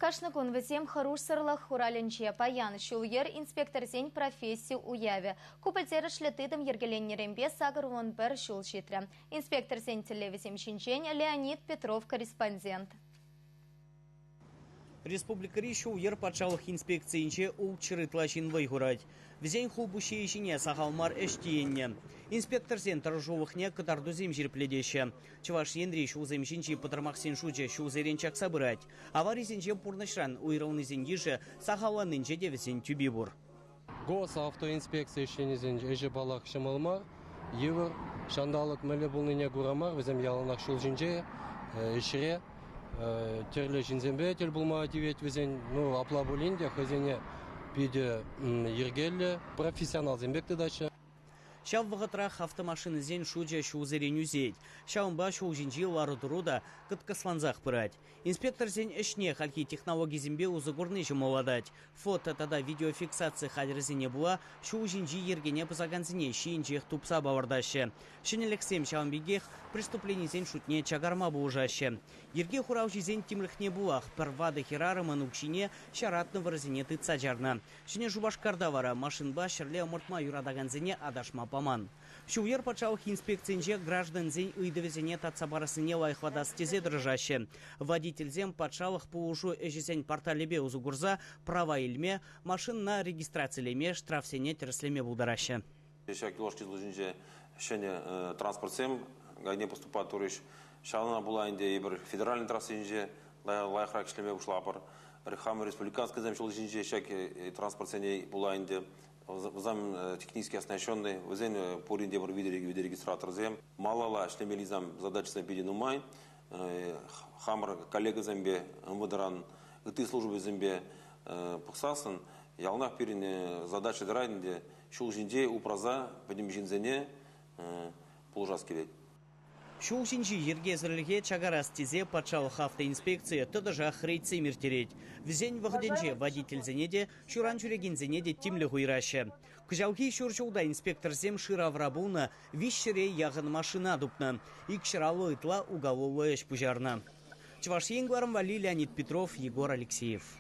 Кашни кун вӗсем хӑрушсӑрлӑх хуралӗнче. Паян ҫул-йӗр инспекторсен професси уявӗ. Ку пӗлтерӗшлӗ тытӑм йӗркеленнӗренпе 81 ҫул ҫитрӗ. Инспекторсен тӗллевӗсем ҫинчен Леонид Петров корреспондент. Республикӑри ҫул-йӗр патшалӑх инспекцийӗнче 600 ытла ҫын вӑй хурать. Вӗсен хулпуҫҫийӗ ҫине сахал мар ӗҫ тиеннӗ. Инспекторсен тӑрӑшулӑхне кӑтартусем ҫирӗплетеҫҫӗ. Чӑваш Енри ҫулсем ҫинчи пӑтӑрмахсен шучӗ ҫулсерен чакса пырать. Аварисенче пурнӑҫран уйрӑлнисен йышӗ сахалланнинче те вӗсен тӳпи пур. Госавтоинспекци ӗҫченӗсен ӗҫӗ, паллах, ҫӑмӑл мар, йывӑр. Ҫанталӑк мӗнле пулнине кура мар, вӗсем яланах ҫул ҫинче, ӗҫре. Тӗрлӗ ҫынсемпе тӗл пулма тивет вӗсен. Ну, апла пулин те хӑйсене питӗ йӗркеллӗ, профессионалсем пек тытаҫҫӗ. Ҫав вӑхӑтрах автомашинӑсен шучӗ ҫулсерен ӳсет. Ҫавӑнпа ҫул ҫинчи лару-тӑру та кӑткӑслансах пырать. Инспекторсен ӗҫне хальхи технологисемпе усӑ курни ҫӑмӑллатать. Фото тата видеофиксаци хатӗрӗсене пула ҫул ҫинчи йӗркене пӑсакансене ҫийӗнчех тупса палӑртаҫҫӗ. Ҫӗнӗлӗхсем ҫавӑн пекех преступленисен шутне чакарма пулӑшаҫҫӗ. Йӗрке хуралҫисен тимлӗхне пулах пӗр ватӑ хӗрарӑмӑн укҫине ҫаратнӑ вӑрӑсене тытса чарнӑ. Ҫӗнӗ Шупашкарта вара машинпа ҫӗрле ӑмӑртма юратакансене аташма паман. Ҫул-йӗр патшалӑх инспекцийӗнче граждансен ыйтӑвӗсене татса парассине лайӑхлатас тесе тӑрӑшаҫҫӗ. Водительсем патшалӑх пулӑшу ӗҫӗсен порталӗпе усӑ курса права илме, машинӑна регистрацилеме, штрафсене тӗрӗслеме пултараҫҫӗ. Ҫак юлашки ҫулсенче ҫӗнӗ транспортсем гайне поступать турӗҫ. Ҫавна пула ӗнтӗ эпир федеральный трассинче лайӑхрах ӗҫлеме пуҫлапӑр. Хамӑр республиканскисем ҫул ҫинче ҫак транспортсене пула ӗнтӗ вӗсем технически оснащенный, вӗсен пурин те пӗр видеорегистраторсем. Малалла ӗҫлемелли задачӑсем питӗ нумай. Хамӑр коллегӑсемпе МВДран, ытти службӑсемпе пӑхсассӑн яланах пирӗн задача тӑрать ӗнтӗ ҫул ҫинче упраса пӗтӗм ҫынсене пулӑшас килет. Ҫул ҫинчи йӗркесӗрлӗхе чакарас тесе патшалӑх автоинспекцийӗ тӑтӑшах рейдсем ирттерет. Вӗсен вӑхӑтӗнче водительсене те, ҫуран ҫӳрекенсене те тимлӗх уйӑраҫҫӗ. Кӑҫалхи ҫур ҫулта инспекторсем шыравра пулнӑ 300-е яхӑн машина тупнӑ, 250 ытла уголовлӑ ӗҫ пуҫарнӑ. Чӑваш Ен кӑларӑм валли Леонид Петров, Егор Алексеев.